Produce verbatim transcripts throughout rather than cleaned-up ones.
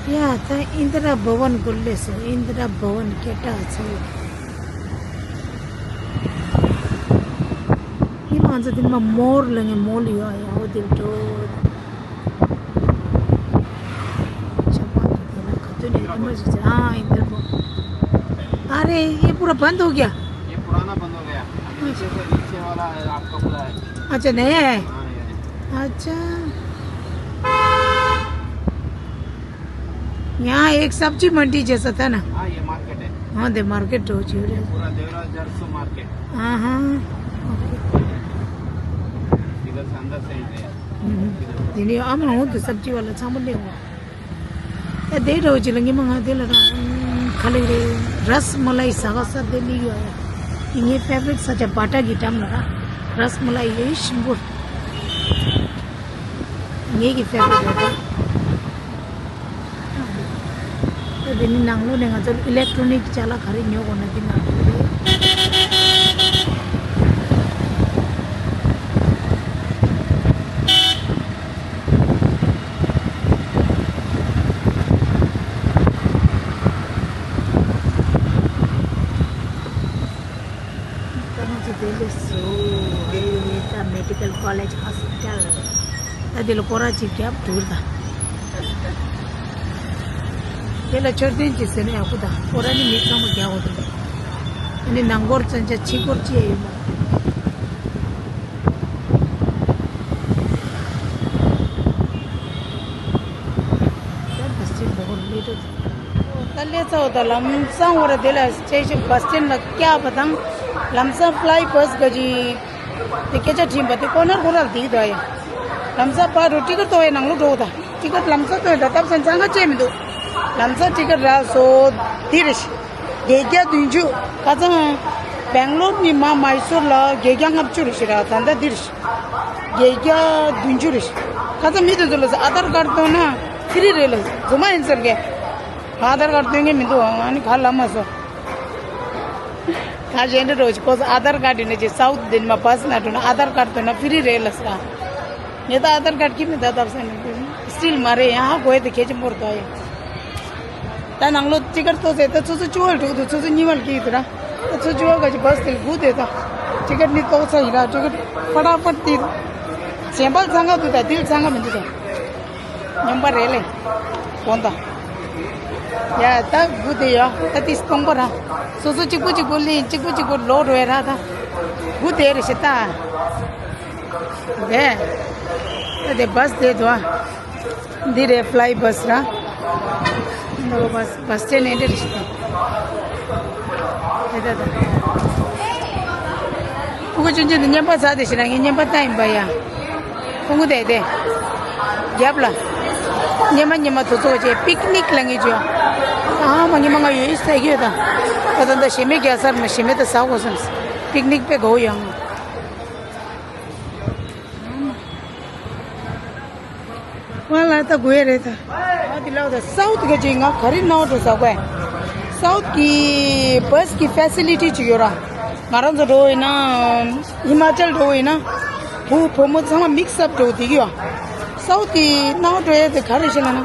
ཡ་ད་ཨིན་དྲ་བྷ་ཝན་གུར་ལེ་སོ། ཨིན་དྲ་བྷ་ཝན་སྐད་གྲགས་ཆེ་བའི། ཨི་མང་ཚོ་དེ་མ་མོར་ལ་ངས་མོལ་ཡོད་ཡ། འོ་དེ་འགྲོ། ཆབ་པ་དེ་ལ་ག་དུས་ནས་ཨི་མ་ཞིག་ཨ་ཨིན་དྲ་བྷ། अरे ये पूरा बंद हो गया। ये पुराना बंद हो गया। अभी नीचे से, नीचे वाला है, आपका खुला है। अच्छा, नया है। हाँ, नया है। अच्छा। यहाँ एक सब्जी मंडी जैसा था ना? हाँ, ये मार्केट है। हाँ, दे मार्केट हो जी रे। पूरा देवरा जरसो मार्केट। हाँ, हाँ। ओके। इधर से अंदर से एंट्री है। हम्म। ये नहीं, हम हो तो सब्जी वाला सामान ले हुआ। ए, दे रहो जी, लंगे मंगा दे लगा। हम्म, खाली रे, रस मलाई सागा सा दे ली गया है। ये फेवरेट सा जब बाटा की टाइम लगा। रस मलाई ये शिंबुर। ངེད་ཀྱི་ཕེབས་པ་རེད་པ། ད་དེ་ནི་ནང་ལོགས་ནས་ང་ཚོར་ཨི་ལེག་ཊོ་ནིག་ཅ་ལག་ག་རེ་ཉོ་དགོས་ན་དེ་ནང་ལོགས་རེད། ད་ང་ཚོ་ལྡི་ལི་སུ་རེད། ད་མེ་ཌི་ཀལ་ཀོ་ལེཇ་ཧོ་སི་པི་ཊལ། ད་འདི་ལ་སྐོར་ར་ཅིག་རྒྱབ་འདུག་ད། དེ་ལ་མཆོད་རྟེན་ཅིག་ཟེར་ན་ཡག་པོ་ད། སྐོར་ར་ནི་མི་ཚང་མ་རྒྱག་དགོས་འདུག་ཨ་ནི་ནང་སྐོར་ཙམ་བྱས་ཕྱི་སྐོར་ཅི་ཡང་ཡོད་མ་རེད། ད་སླེབས་ཚར་བ་དང་ལམ་སང་བར་དེ་ལ་སྐྱེལ་ཞིག་བ་སྟེན་ལ་བཀྱག་པ་དང་། ལམ་སང་ཕ་ལའི་བྷ་སི་ག་ཅིག་དེ་སྐད་ཆ་དྲིས་པ་དེ་ཀོ་ནར་ཁོ་རར་བསྡད་འདུག་ཡ། ལམ་སང་ཕར་འགྲོ། ཊི་ཀེ་ཊི་ཐོག་ཡ་ནང་ལོགས་འགྲོ་དང་། ཊི་ཀེ་ཊི་ལམ་སང་ཐོག་ཡ་ད་སྟབས་སང་འཚང་ཁ་བཅད་མི་འདུག་ལམ་སང་ཊི་ཀེ་ཊི་རག་སོང་། འདི་རེད་ཤག་བརྒྱད་བརྒྱ་བདུན་ཅུ། ཁ་སང་སྦེང་ལོར་ནས་མར་མའི་སོར་ལ་བརྒྱད་བརྒྱ་ལྔ་བཅུ་རེད་ཤག་ར། ད་ལྟ་འདི་རེད་ཤག་བརྒྱད་བརྒྱ་བདུན་ཅུ་རེད་ཤག་ཁ་སང་མི་དེ་ཚོ་ལ་ཟེར་ཨ་དར་ཀར་བཏོན་ན་ཕི་རི་རེད་ལ། རྫུན་མ་ཡིན་ཟེར་གི། ཨ་དར་ཀར་བཏོན་མཁན་མི་འདུག་ཨ་ནི་ག་ལ་མ་སོང་། ད་གཞན་འདྲ་རོ་ཅིག་ཁོ་ཚོ་ཨ་དར་ཀར་དེ་ནས་ཅིག་སའུ་ཐི་དེ་ནས་མར་བྷ་སི་ནང་འགྲོ་ན་ཨ་དར་ཀར་བཏོན་ན་ཕི་རི་རེད་ལ་ཟེར། ངས་ད་ཨ་དར་ཀར་ཁྱི་མི་ད་བཏབ་ས་ནས་སི་ཊིལ་མ་རེད། ཡང་ཧ་གོ་ཡ་དེ་གལ་ཆེན་པོ་རེད་ད་ཡ། ད་ནང་ལོགས་ཊི་ཀེ་ཊི་ཐོག་ཚད་ད་ཚོ་ཚོ་བཅུ་པ་ལ་འགྲོ་གི་འདུག་ཚོ་ཚོ་གཉིས་པ་ལ་སྐྱེལ་གི་འདུག་ར། ད་ཚོ་བཅུ་པ་ག་ཅིག་བྷ་སི་དེ་ལ་སྒུག་བསྡད་ད། ཊི་ཀེ་ཊི་ནི་ཏོག་ཙམ་ཡིན་ར། ཊི་ཀེ་ཊི་ཕ་ཏག་ཕ་ཏག་དེ་གཞན་པ་ཚང་ག་འདུག་ད་དེ་ལ་ཚང་ག་མི་འདུག་ད། སྨྱོན་པ་རེད་ལེ། དགོངས་དག་ཡ་ད་སྒུག་བསྡད་ཡོད། ད་དེ་སྟོང་པ་ར། སོ་སོ་གཅིག་པུ་གཅིག་པུ་ལེན། གཅིག་པུ་གཅིག་པུ་ལོག་འགྲོ་ཡ་ར་ད། སྒུག་བསྡད་རེད་ཤག་ད། དེ། ད་དེ་བྷ་སི་དེ་འདུག་ཨ། འདི་རེད་ཕ་ལའི་བྷ་སི་ར། འདི་བྷ་སི་བྷ་སི་སི་ཊེན་ནས་འདི་རེད་ཤག་ད། དེ་ད་ད། ཕྲུ་གུ་ཆུང་ཆུང་དེ་བརྙན་པར་ཟ་དེ་ཤི་ན་ངས་བརྙན་པར་བལྟ་ཡིན་པ་ཡ། ཕྲུ་གུ་དེ་དེ། རྒྱབ་ལ། ཉི་མ་ཉི་མ་དུ་ཚོགས་བྱས་པིག་ནིག་ལ་ངས་བྱོས། ཨ་མ་ཉི་མ་ང་ཡོད་ས་ཡོད་ད། ད་ད་ད་ཞེ་མེད་རྒྱག་སར་ན་ཞེ་མེད་ད་ཟ་དགོས་བསམ། པིག་ནིག་དཔེ་དགའ་བོ་ཡོང་། ང་ལ་ད་དགོས་རེད་ད། ཨ་དེ་ལགས་ད་སའུ་ཐི་ག་ཅིག་ང་ག་རེ་སྣང་བ་འགྲོ་ཟ་གོ། སའུ་ཐི་གི་བྷ་སི་གི་ཕེ་སི་ལི་ཊི་ཅིག་ཡོད་ར། ང་རང་ཚོ་འགྲོ་བ་ཡིན་ན། ཧི་མ་ཅལ་འགྲོ་བ་ཡིན་ན། བུ་བུ་མོ་ཚང་མ་མིག་སི་ཨབ་འགྲོ་བ་དེ་གི་ཡོད། སའུ་ཐི་གི་སྣང་བ་འགྲོ་ཡ་དེ་ག་རེ་ཞེ་ན་ན།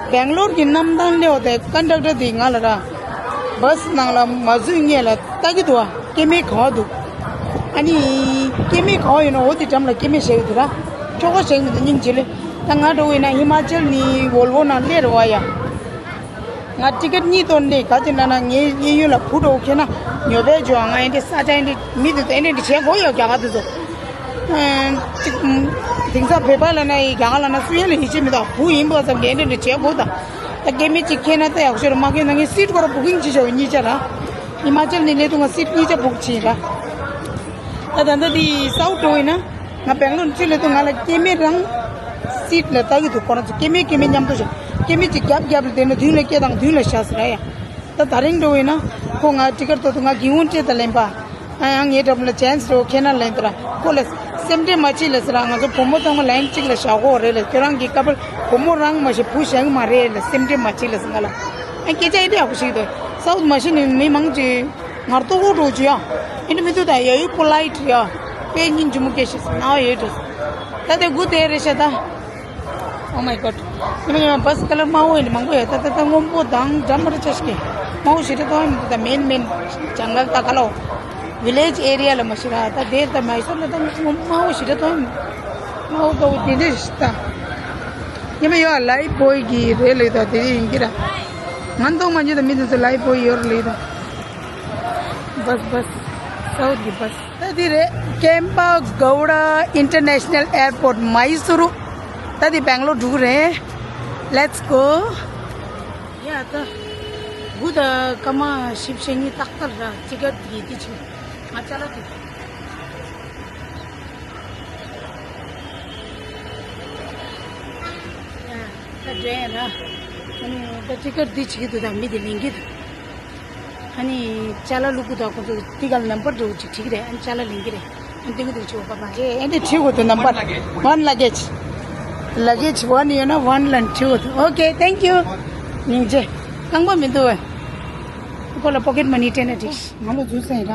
སྦེང་ལོར་གི་གནམ་ཐང་སླེབས་པ་དེ་ཀོན་ཌག་ཊར་དེ་ང་ལ་ར། བྷ་སི་ནང་ལ་མ་འཛུལ་སྔོན་ལ་ལྟ་གི་འདུག་ཨ། སྐྱེ་དམན་ག་པར་འདུག་ཨ་ནི། སྐྱེ་དམན་ག་པར་ཡོད་ན་འོ་དེ་འགྲམ་ལ་སྐྱེ་དམན་བཞག་གི་འདུག་ར། ཁྱོ་ག་བཞག་མི་འདུག་སྙིང་རྗེ་ལེ། ད་ང་འགྲོ་བ་ཡིན་ན་ཧི་མ་ཅལ་ནས་ཝོལ་ཝོ་ནང་སླེབས་རེད་བ་ཡ། ང་ཊི་ཀེ་ཊི་གཉིས་གཏོར་ནས་ག་ཅི་ན་ན་ངའི་གཡས་གཡོན་ལ་བུ་འགྲོ་ཁྱེད་ན་ཉོ་བས་འཇོག་ང་ཨེ་འདྲ་ས་ཆ་ཨེ་འདྲ་མི་འདུག་ཨེ་འདྲ་འདྲ་བྱས་གོ་ཡ་རྒྱ་གར་དུ་ཚོ། གཅིག་དེང་སང་བོད་པ་ལ་ན་ཡི་རྒྱ་གར་ལ་ན་སུ་ཡ་ལ་ཡིད་ཆེས་མི་འདུག་བུ་ཡིན་པ་ཙམ་གྱིས་ཨེ་འདྲ་འདྲ་བྱས་གོ་ད། ད་སྐྱེ་དམན་གཅིག་ཁྱེད་ན་ད་ཡག་ཤོས་ར་མ་ཁྱེད་ན་ངའི་སིཊ་ཁོ་ར་བུ་ཀིང་བྱེད་ཆོག་གཉིས་ཆ་ར། ཧི་མ་ཅལ་ནས་སླེབས་དུས་ང་སིཊ་གཉིས་ཆ་བུག་ཕྱིན་ར། ད་ད་ལྟ་འདི་སའུ་ཐི་འགྲོ་ཡིན་ན། ང་སྦེང་ལོར་ནས་ཚུར་སླེབས་དུས་ང་ལ་སྐྱེ་དམན་རང་སིཊ་ལ་ལྟ་གི་འདུག་ཁོ་རང་ཚོ་སྐྱེ་དམན་སྐྱེ་དམན་མཉམ་དུ་བཞག་སྐྱེ་དམན་གཅིག་རྒྱབ་རྒྱབ་ལ་བསྡད་ན་མདུན་ལ་སྐྱེལ་དང་མདུན་ལ་བཞག་ཟེར་ཡ། ད་ད་རིང་འགྲོ་བས་ན་ཁོ་ང་ཊི་ཀེ་ཊི་ཐོག་ཏུ་ང་གིན་ཝུན་སྤྲད་དང་ལེན་པ། ཨ་ཡང་ངའི་འགྲམ་ལ་ཅན་སི་འགྲོ་ཁྱེད་ན་ལེན་དེ་ར་ཁོ་ལ་སེམས་ཁྲལ་མ་བྱེད་ལ་ཟེར་ར། ང་ཚོ་བུ་མོ་ཚང་མ་ལེན་གཅིག་ལ་བཞག་གོ་རེད་ལ། ཁྱོད་རང་གི་ཀ་པལ་བུ་མོ་རང་མ་ཤེས་བུ་བཞག་གི་མ་རེད་ལ་སེམས་ཁྲལ་མ་བྱེད་ལ་ཟེར་ང་ལ། ཨ་སྐད་ཆ་ཨེ་འདྲ་ཡག་པོ་ཞིག་འདུག་སའུ་ཐི་མ་ཤེས་ནི་མི་མང་ཅིག་ང་ལྟོ་གོ་འགྲོ་རྒྱུ་ཡ། ཨེ་འདྲ་མི་འདུག་ད་ཡ་ཡུ་པོ་ལའིཊ་ཡ། དཔེ་སྙིང་རྗེ་མོ་སྐད་ཤེས་སུ་ན་བ་ཡོད་འགྲོ། ད་དེ་སྒུག་བསྡད་རེད་ཤག་ད། Oh my god. ཉི་མ་ཉི་མ་བྷ་སི་ཁ་ལར་དམར་པོ་ཡིན་མང་པོ་ཡོད། ད་ད་ད་སྔོན་པོ་དང་འདྲ་མི་འདྲ་ཆ་ཞིག་གི་དམར་པོ་ཞེ་དྲག་མཐོང་ཡོད་མི་འདུག་ད་མེན་མེན་ཇང་གལ་ད་ག་ལོ་ཝི་ལེཇ་ཨེ་རི་ཡ་ལ་མ་ཤི་ར། ད་དེར་ད་མའི་སོར་ལ་ད་དམར་པོ་ཞེ་དྲག་མཐོང་ཡོད་མི་འདུག་དམར་པོ་ད་འོ་དེ་འདྲ་ཞིག་ད། ཉི་མ་ཡོད་ལའིཕ་བོའི་གི་རེད་ལོས་ད་དེ་རེད་ཡིན་གི་ར། ང་མཐོང་མ་མྱོང་ད་མི་དེ་ཚོ་ལའིཕ་བོའི་ཡོད་ལོས་ད། བྷ་སི་བྷ་སི་སའུཐ་གི་བྷ་སི། ད་འདི་རེད། ཀེམ་པ་གོ་ཌ་ཨིན་ཊར་ནེ་ཤ་ནལ་ཨེར་པོར་ཊི་མའི་སུར། ད་འདི་སྦེང་ལོར་འགྲོ་གི་རེད། Let's go. ཡ་ད། དགུ་དང་སྐར་མ་བཞི་བཅུ་ཞེ་གཉིས་ཏག་ཏག་ར་ཅི་ག་འདི་འདི་ཆུ། ང་ཅ་ལག་འདི། ཡ་ད་འདྲེན་ར། ཨ་ནི་ད་ཅི་ག་འདི་བྱེད་ཀྱི་འདུག་ད་མི་འདི་ལེན་གྱི་འདུག་ཨ་ནི་ཅ་ལག་བླུག་གི་འདུག་ཁོ་ཚོ་དེ་ག་ལ་ནམ་བར་འདྲ་བོ་ཅིག་བྲིས་ཀྱི་རེད། ཨ་ནི་ཅ་ལག་ལེན་གྱི་རེད། ཨ་ནི་སྟོན་གྱི་འདུག་ཆུ་བོ་པ་པ། ཨེ་ཨེ་འདི་བྲིས་དགོས་འདུག་ནམ་བར། One luggage. Luggage one ཡོད་ན་one ལ་བྲིས་དགོས་འདུག Okay, thank you. སྙིང་རྗེ། རྐང་པ་མི་འདུག་བས། ཁོ་ལ་པོ་ཀེཊ་མ་ནི་སྤྲད་ན་འགྲིག་ང་ལོ་འཛུལ་ས་ཡིན་ར།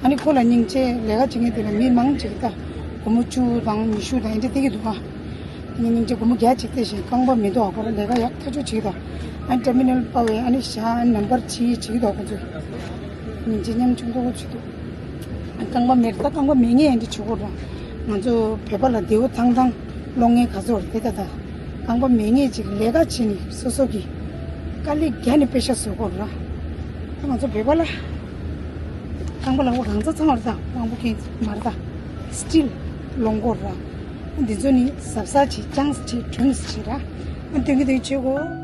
ཨ་ནི་ཁོ་ལ་སྙིང་རྗེ། ལས་ཀ་བྱེད་མཁན་དེ་ལ་མི་མང་ཅིག་ད་སྒོར་མོ་བཅུ་དང་ཉི་ཤུ་དང་ཨེ་འདྲ་སྟེར་གྱི་འདུག་ཨ། ཨ་ནི་སྙིང་རྗེ་སྒོར་མོ་བརྒྱ་ཅིག་སྟེར་བཞིན་རྐང་པ་མི་འདུག་ཨ། ཁོ་རང་ལས་ཀ་ཡག་ཐག་ཆོད་བྱེད་ཀྱི་འདུག་ཨ་ནི་ཊར་མི་ནལ་པ་བས་ཨ་ནི་བཞག་ཨ་ནི་ནམ་བར་ཅིག་བྱེད་ཀྱི་འདུག་ཁོ་ཚོས། སྙིང་རྗེ་ཉམ་ཆུང་ཐོག་པོ་བྱེད་འདུག་རྐང་པ་མེད་ད་རྐང་པ་མེད་ངེས་ཨེ་འདྲ་བྱེད་དགོས་ར། ང་ཚོ་བོད་པ་ལ་བདེ་པོ་ཐང་ཐང་སློང་མཁན་ག་ཚོད་རེད་དེ་ད་ད། རྐང་པ་མེད་མཁན་ཅིག་ལས་ཀ་བྱེད་ནས་སོ་སོ་གི་དཀའ་ལས་བརྒྱབ་ནས་པེ་ཤ་བཟོ་དགོས་ར། ད་ང་ཚོ་བོད་པ་ལ་རྐང་པ་ལ་འོ་རང་ཚ་ཚང་བ་རེད་ད། དབང་པོ་མཁན་མ་རེད་ད། སི་ཊིལ་སློང་དགོས་ར། འདི་ཚོ་ནི་གཟབ་གཟབ་བྱེད། ཅང་སི་བྱེད། གྲོན་སི་བྱེད་ར། ཨ་དོན་གྱི་དོན་བྱེད་དགོས།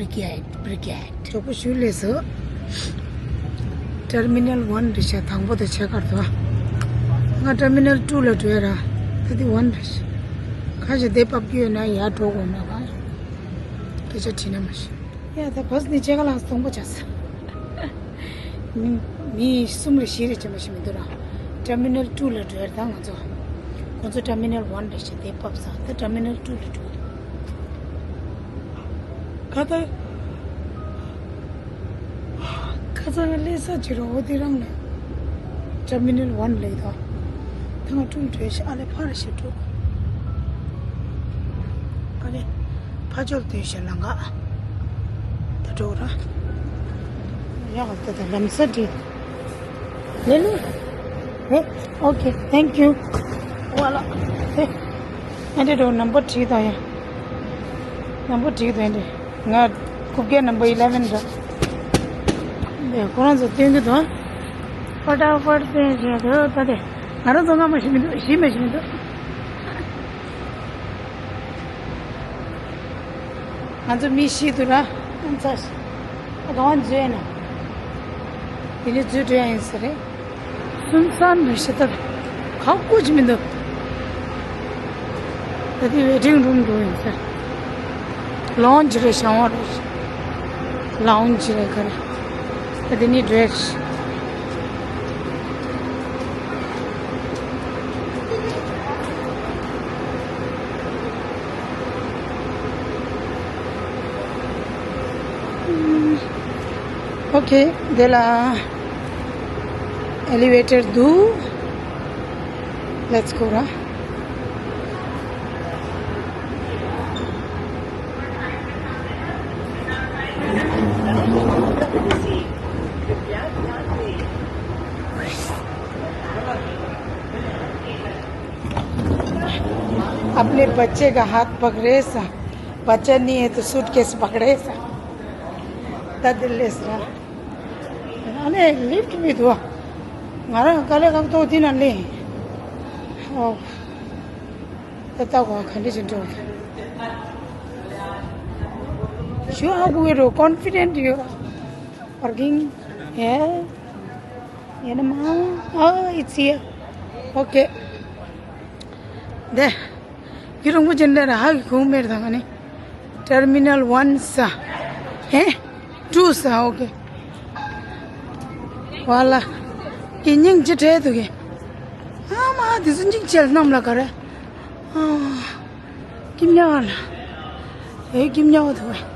Brigade, Brigade. གྲོགས་པོ་ཞུ་ལས་སོ། ཊར་མི་ནལ་ཝན་རེད་ཤག་དང་པོ་དང་ཕྱེད་ཀར་དུ། ང་ཊར་མི་ནལ་ཊུ་ལ་འགྲོ་ཡ་ར། ད་དེ་ཝན་རེད་ཤག་ཁ་ཤས་དེ་བབས་ཀྱི་ཡོད་ན་ཡར་འགྲོ་དགོས་ན་ག་སྐད་ཆ་དྲིས་ན་མ་ཤེས། ཡ་ད་བྷ་སི་ནི་ཕྱེད་ཀ་ལ་སྟོང་པ་ཆགས་སོང་། མི་མི་གསུམ་རེ་བཞི་རེ་ཅན་པ་ཞིག་མི་འདུག་ར། ཊར་མི་ནལ་ཊུ་ལ་འགྲོ་ཡ་རེད་ད་ང་ཚོ། ཁོང་ཚོ་ཊར་མི་ནལ་ཝན་རེད་ཤག་དེ་བབས་ས་ད་ཊར་མི་ནལ་ཊུ་ལ་འགྲོ་གི་འདུག་ཁ་ད། ཁ་སང་ང་སླེབས་ས་ཅིག་རོ་འོ་དེ་རང་ལ། ཊར་མི་ནལ་ཝན་ལ་ཡོད་དོ། ད་ང་ཀྲུང་བྲོས་ཤག་ཨ་ལས་ཕར་ཞིག་འགྲོ། ཨ་ལས། ཕར་ཕྱོགས་སྡོད་ཤག་ལམ་ཁ། ད་འགྲོ་ར། ཡག་ད་ད་ལམ་སང་འགྲིག་ལེ་ལེ། ཨེ། Okay, thank you. ཝ་ལ། ཨེ། ཨ་འདྲ་འགྲོ་ནམ་བར་བྲིས་དང་ཡ། ནམ་བར་བྲིས་དང་ཨ་འདྲ། ང་རྐུབ་བཀྱག་ནམ་བར་ཨི་ལེ་ཝེན་ར། ལས་ཁོ་རང་ཚོ་སྟོན་གྱི་འདུག་ཨ། ཕ་ཏག་ཕ་ཏག་བྱས་འདུག་ད་དེ། ང་རང་ཚོ་སྔ་མ་ཞིག་མི་འདུག་གཞི་མ་ཞིག་མི་འདུག་ང་ཚོ་མི་བཞི་འདུག་ར། ཨ་ཚ་ཞིག་ཨ་ག་བ་འཛུལ་ཡ་ན། དེ་ནས་འཛུལ་འགྲོ་ཡ་ཡིན་ས་རེད། སུན་སན་རེད་ཤག་ད། ཁག་པོ་ཅིག་མི་འདུག་ད་དེ་ཝེ་ཊིང་རུམ་འགྲོ་ཡིན་ས། ལའུན་ཇི་རེད་ཤག་ཝང་རེད་ཤག་ལའུན་ཇི་རེད་ག་རེ། ད་དེ་ནི་འགྲོ་ཡ་རེད་ཤག Okay, དེ་ལ་ཨེ་ལི་ཝེ་ཊར་འདུག Let's go ར། अपने बच्चे का हाथ पकड़े सा, बच्चा नहीं है तो सूटकेस पकड़े सा। ད་དེ་ལས་ར། ཨ་ནི་ལིཕ་ཊི་མི་འདུག་ང་རང་དཀའ་ལས་ཁག་ཏོག་དེ་ན་ལེན། ཨོ། ད་ལྟ་གོ་ག་འདྲ་ཞིག་འགྲོ། ཞུ་ཧ་གོ་གི་རོ། ཀོན་ཕི་ཌེན་ཊི་ཡོད། Parking. Yeah. ཡིན་ན་མ། Oh, it's here. Okay. དེ། ཡུ་རོང་པོ་ཅན་འདྲ་ར་ཧ་གི་ཁུངས་མེད་དང་ནི། ཊར་མི་ནལ་ཝན་ས། ཧེ། ཊུ་ས། Okay. ཝ་ལ། ཀི་སྙིང་ཅི་བྲེལ་འདུག་གི་ཨ་མ། ཨ་དེ་ཚོ་འཇིག་བྱེད་གནམ་ལ་ག་རེ། ཨ། ཀིམ་ཉ་ལ། ཨེ་ཀིམ་ཉ་བ་ཐུ་བས།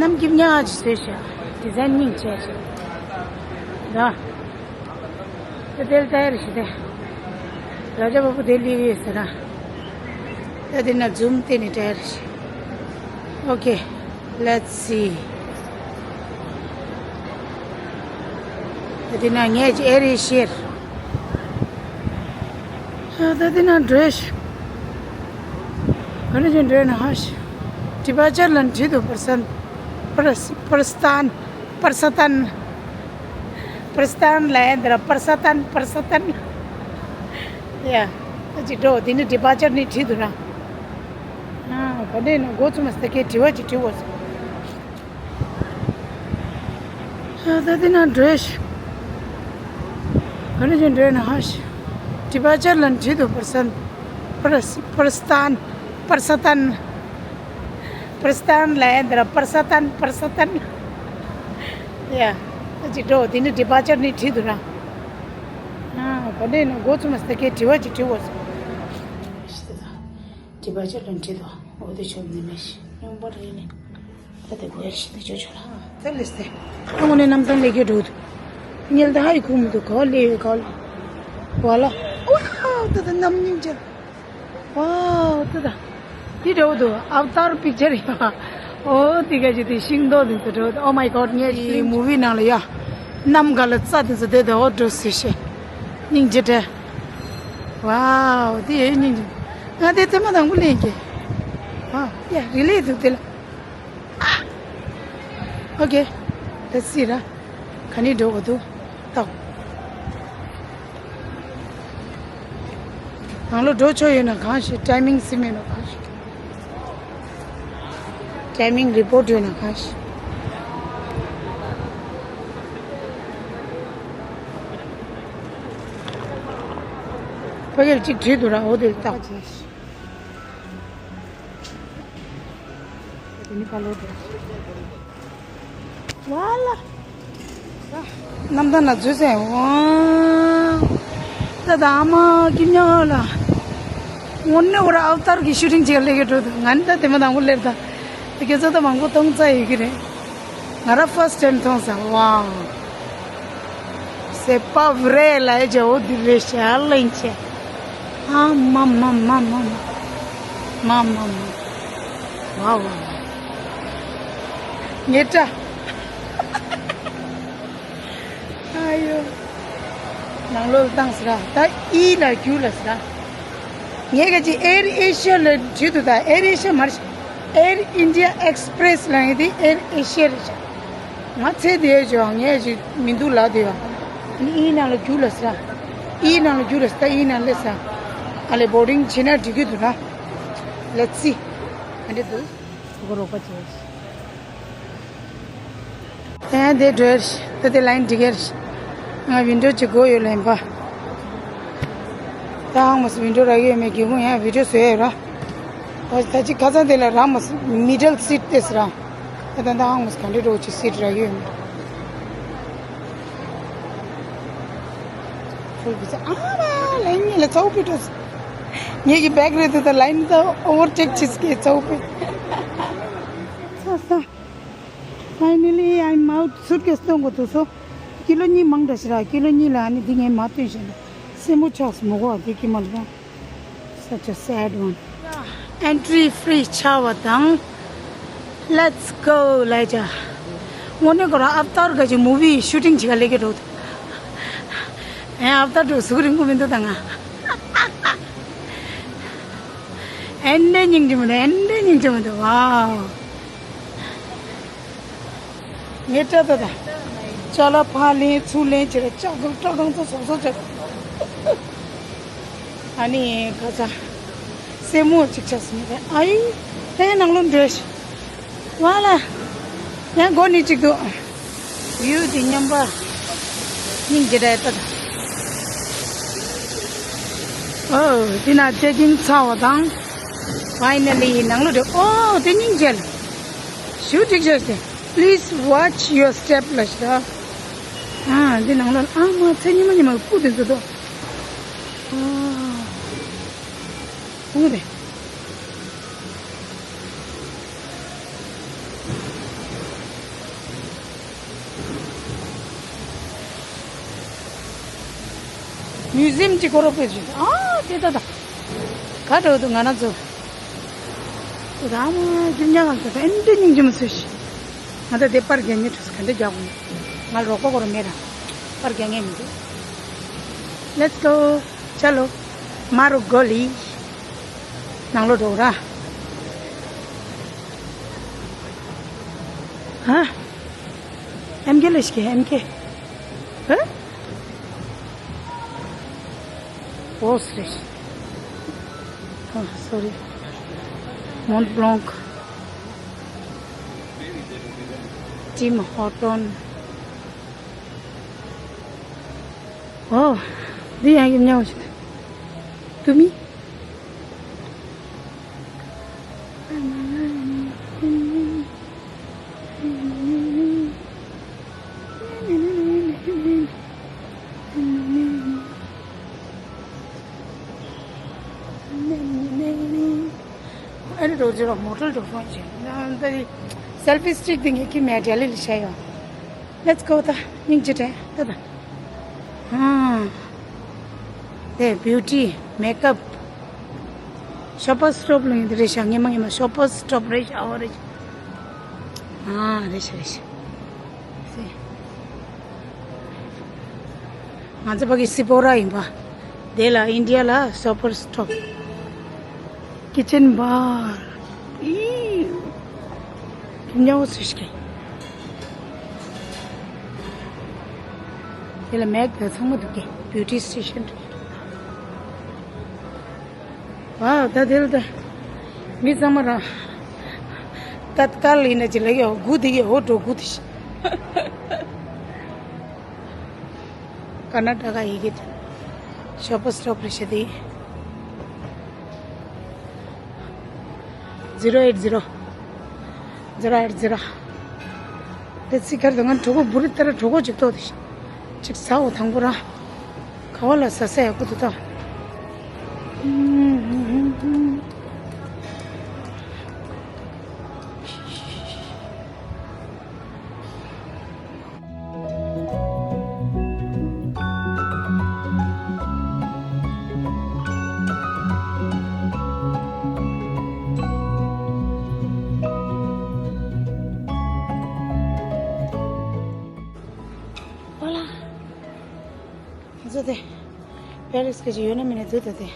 གནམ་སྐྱིབས་ཉག་ཅིག་བཟོས་ཤག་ཌི་ཛའིན་སྙིང་རྗེ་ཞིག་འདྲ། ད་དེ་ལ་ཏྲ་ཡར་ཞིག་དེ། ར་ཇ་བ་བུ་དེ་ལི་ཡོད་ཟེར་ན། ད་དེ་ན་ཛུམ་དེ་ནི་ཏྲ་ཡར་ཞིག Okay, let's see. ད་དེ་ན་ངས་ཀྱི་ཨེ་རི་ཤེར། ད་དེ་ན་འགྲོས་ཤིག་ག་རེ་ཅན་འགྲོས་ན་ཧ་ཤི། ཏི་པ་ཅར་ལ་འཁྲིད་དུ་པར་སན། པར་པར་སྟན། པར་ས་ཏན། པར་སྟན་ལ་ཡན་དེ་ར་པར་ས་ཏན་པར་ས་ཏན། ཡ། ད་ཅི་འགྲོ་དེ་ནི་ཏི་པ་ཅར་ནི་འཁྲིད་དུ་ན། ཨ་ག་འདྲས་ན་འགོ་ཚུགས་མ་སྟེ་ཀའི་དྲི་བ་ཅིག་དྲི་འོ་ཟེར། ད་དེ་ན་འགྲོས་ཤིག་ག་རེ་ཅན་འགྲོས་ན་ཧ་ཤི། ཏི་པ་ཅར་ལ་འཁྲིད་དུ་པར་སན། པར་པར་སྟན། པར་ས་ཏན། པར་སྟན་ལ་ཡན་དེ་ར་པར་ས་ཏན་པར་ས་ཏན། ཡ། ད་ཅི་འགྲོ་དེ་ནི་ཏི་པ་ཅར་ནི་འཁྲིད་དུ་ན། ཨ་ག་འདྲས་ན་འགོ་ཚུགས་མ་སྟེ་ཀའི་དྲི་བ་ཅིག་དྲི་འོ་ཟེར། ཏི་པ་ཅར་ལ་འཁྲིད་དུ་འོ་དེ་ཆོག་ནི་མེད་ཤི་སྙོམས་པོ་རེད་ནི། ད་དེ་གོ་ཡར་ཤི་ནི་ཅོ་ཅོ་ལ། ད་ལེ་སྟེ། ད་ངོ་ནས་གནམ་ཐང་ལེགས་ཡོད་འགྲོ་འདུག་ཉལ་ད་ཧ་ཡི་ཁུག་མི་འདུག་ག་ལེ་ཡོད་ག་ལེ། བ་ལ། ཝའོ་ད་ད་གནམ་སྙིང་རྗེ། ཝའོ་ད་ད། འདི་འགྲོ་འདུག་ཨབ་ཏར་པིག་ཅར་ཡ། ཨོ་དེ་ག་ཅི་དེ་ཤིང་ཏོག་དེ་ཚོ་འགྲོ་འདུག Oh my God ངས་དེ་མུ་བི་ནང་ལ་ཡ། གནམ་ག་ལ་རྩྭ་དེ་ཚོ་དེ་དེ་འོ་འགྲོ་སྲིད་ཤེ། སྙིང་རྗེ་དྲན། ཝའོ་དེ་ཡ་སྙིང་རྗེ། ང་དེ་ཐེངས་མ་དང་པོ་ལེན་གྱི། ཝའོ་ཡ་རི་ལི་འདུག་དེ་ལ། Okay, let's see ར། ག་ནས་འགྲོ་དགོས་འདུག་ལྟོས། ནང་ལོགས་འགྲོ་ཆོག་ཡོད་ན་གང་ཞིག་ཊའི་མིང་སི་མེད་ན་གང་ཞིག་ཊའི་མིང་རི་པོར་ཊི་ཡོད་ན་གང་ཞིག་ཕ་གིར་གཅིག་བྲིས་འདུག་ར་འོ་དེ་ལྟོས། དེ་ནི་ཕ་ལོ་དེ། ཝ་ལ། གནམ་ཐང་ན་འཛུལ་སེ། ཝ། ད་ད་ཨ་མ་ཀི་ཉོ་ལ། དངོས་གནས་ཁོ་ར་ཨབ་ཏར་གི་ཤུ་ཊིང་བྱེད་ལས་ཀྱི་འགྲོ་འདུག་ང་ནི་ད་དེ་མ་དང་པོ་སླེབས་ད། དེ་ཁྱེད་ཚོ་ད་མང་པོ་མཐོང་ཚར་ཡོད་ཀྱི་རེད། ང་ར་ཕར་སི་ཊི་ཊའིམ་མཐོང་ས། ཝའོ། C'est pas vrai ལ་ཡ་ཇ་འོ་དེ་རེད་ཤག་ལེན་ཆེ། ཨ་མ་མ་མ་མ་མ། མ་མ་མ། ཝའོ་ཝའོ་ཝའོ། ངེད་ད། ཨ་ཡོ། ནང་ལོགས་ལ་བཏང་ཟེར་ར། ད་ཨི་ལ་རྒྱུ་ལ་ཟེར་ར། ངས་ག་ཅི་ཨེར་ཨེ་ཤི་ཡ་ལ་བྲིས་འདུག་ད་ཨེར་ཨེ་ཤི་ཡ་མ་རེད། ཨེར་ཨིན་ཌི་ཡ་ཨེགས་པི་རེ་སི་ལབ་ཡ་དེ་ཨེར་ཨེ་ཤི་ཡ་རེད་ཤག་ང་ཚེ་འདིའི་ཇོ་ངས་ཅིག་མི་འདུག་ལབ་དེ་ཡོད། ཨི་ནང་ལ་རྒྱུགས་ལ་ཟེར། ཨི་ནང་ལ་རྒྱུགས་ལ་ཟེར། ཨི་ནང་སླེབས་ཟེར། ཨ་ལེ་བོར་ཌིང་བྱེད་ན་འགྲིག་གི་འདུག་ན། Let's see. ཨ་འདྲ་འདུག་ཁོ་རོགས་པ་བྱས། ཨེ་དེ་འགྲོ་ཡར་ཤི། ད་དེ་ལ་ཡིན་འགྲིག་ཡར་ཤི། ང་ཝིན་ཌོ་ཅིག་དགོས་ཡོད་ལེན་པ། ད་ཧང་མ་སི་ཝིན་ཌོ་རག་ཡོད་མེད་སྒེའུ་ཁུང་ཡང་བི་ཌིའོ་བཟོ་ཡ་ཡོད་ར། ད་ད་ཅི་ཁ་སང་དེ་ལ་ར་མ་སི་མི་ཌལ་སིཊ་ཏེ་སི་ར། ད་ད་ད་ཧང་མ་སི་ག་འདྲ་འགྲོ་ཅི་སིཊ་རག་ཡོད་མེད། ཕུལ་བི་ས་ཨ་མ་ལ་ཉི་ལ་ཚའུ་པི་ཏོ་སི། ངེད་ཀྱི་བེག་རེད་དེ་ད་ལ་ཡིན་ད་ཨོ་ཝར་ཊེག་ཅིས་ཀེ་ཚའུ་པི། ཚ་ས། Finally, I'm out. སུཊ་ཀེ་སི་སྟོན་དགོས་ཐུག་སོང་། ཀི་ལོ་གཉིས་མང་དྲགས་ཤག་ར། ཀི་ལོ་གཉིས་ལ་ཨ་ནི་འདི་ངས་མ་སྟོན་ཤེས་ན། སེམས་པོ་ཆགས་སོང་མོ་གོ་འདི་ཀི་མ་ལ། Such a sad one. Entry free ཆགས་པ་དང་། Let's go ལབ་བྱ། དངོས་གནས་ཁོ་རང་ཨབ་ཏར་ག་ཅིག་མུ་བི་ཤུ་ཊིང་བྱེད་ག་སླེབས་ཀྱི་འགྲོ་འདུག་ཨེ་ཨབ་ཏར་འགྲོ་གཟུགས་རིང་པོ་མི་འདུག་ད་ང་། ཨེ་འདྲའི་སྙིང་རྗེ་མི་འདུག་ཨེ་འདྲའི་སྙིང་རྗེ་མི་འདུག་ཝའོ། ངའི་སྐྲ་ད་ད། ཅ་ལག་ཕར་ལེན་ཚུར་ལེན་བྱེད་ར་ལྕགས་སྒམ་སྐྲ་སྒམ་ཚོ་བཟོ་བཟོ་བྱེད། ཨ་ནི་ག་ས་སེན་མོ་གཅིག་ཆགས་སོང་རེད། ཨ་ཡི་དེ་ནང་ལོགས་འགྲོ་ཤི། ཝ་ལ། ཡང་སྒོ་ནས་གཅིག་འདུག་ཝིའུ་དེ་མཉམ་པ། སྙིང་རྗེ་དྲ་ཡ་ལྟ་དང་། ཨོ་དེ་ན་ཅེ་ཀིང་ཚར་བ་དང་། ཕའི་ནལ་ལི་ནང་ལོགས་འགྲོ། ཨོ་དེ་སྙིང་རྗེ་ལ། ཞུ་འགྲིག་ཤག་སྟེ། Please watch your step ལ་ཤི་ད། ཨ་འདི་ནང་ལ་ཨ་མ་ཚེ་ཉི་མ་ཉི་མ་སྤུ་དེ་ཚོ་དོ། ཨ་ཧུང་རེ། མིའུ་ཟི་ཡམ་གྱི་སྐོར་སྤེལ་ཅིག་ཨ་དེ་ད་ད། ག་འགྲོ་འདུག་ང་རང་ཚོ། རང་མ་རྒྱུ་ཉག་གང་ཚོ་ཨེ་འདྲ་སྙིང་རྗེ་མོ་བཟོས་ཤིག་ང་ད་དེ་པར་རྒྱག་ཉེ་ཁྲོས་ག་འདྲ་རྒྱག་དགོས། ང་རོགས་པ་སྐོར་མེད་ར། པར་རྒྱག་ཉེ་མི་འདུག Let's go. ཅ་ལོ། མ་རུ་གོ་ལི། ནང་ལོགས་འགྲོ་ར། ཧ། ཨེམ་ཀེ་ལ་ཤི་ཀེ་ཨེམ་ཀེ། ཧ། ཨོ་སི་རེད། ཨ་སོ་རི། མོན་བྷ་ལོང་། ཊིམ་ཧོ་ཊོན། ཨོ། འདི་ཡང་ཡིན་ཉག་ཅིག་ཏུ་མི། ཨ་རི་རོ་ཛི་རོ་མོ་ཊལ་འགྲོ་སོང་ཅིག་ན་འདི་སེལ་ཕི་སི་ཊིག་འདི་ངས་ཁྱི་མེད་ལྡི་ལི་ལ་བྱས་ཡོང་། Let's go ད་སྙིང་རྗེ་དྲན་ད་ད། ཨ། དེ་བིའུ་ཊི་མེག་ཨབ། ཤོ་པར་སི་ཊོབ་ལ་ཡིན་དེ་རེད་ཤག་ངས་མ་ངས་མ་ཤོ་པར་སི་ཊོབ་རེད་ཤག་ཨོ་རེད་ཤག་ཨ་རེད་ཤག་རེད་ཤག་ང་ཚོ་ཕ་གི་སི་པོ་ར་ཡིན་པ། དེ་ལ་ཨིན་ཌི་ཡ་ལ་ཤོ་པར་སི་ཊོབ། ཀི་ཅན་བར། ཨི། ཉོ་སུ་ཤི་ཀེ། དེ་ལ་མེག་དང་ཚང་མ་འདུག་གེ་བིའུ་ཊི་སི་ཊེ་ཤན་རེད། ཝའོ་ད་དེ་ལ་ད། མི་ཚང་མ་རང་། ད་དཀར་ལ་ཡིན་ན་ཅི་ལ་ཡོ་དགུ་དེ་ཡོ་འགྲོ་དགུ་དེ་ཤི། ཀར་ན་ཊ་ཀ་ཡི་གེ་དེ། ཤོ་པར་སི་ཊོབ་རེད་ཤག་དེ། zero eight zero zero eight zero དེ་ཚིག་ཁར་དུ་ང་གྲོད་ཁོག་བུ་རི་ལྟར་གྲོད་ཁོག་ཅིག་ལྟོགས་དེ་ཤི། ཅིག་ཟ་འོ་དང་པོ་ར། ག་བ་ལ་ཟ་ས་ཡག་པོ་འདུག་ད། ཨོ་ལ། ང་ཚོ་དེ་པེ་རི་སི་གི་ཅིག་ཡོད་ན་མིན་ན་འདུག་ད་དེ།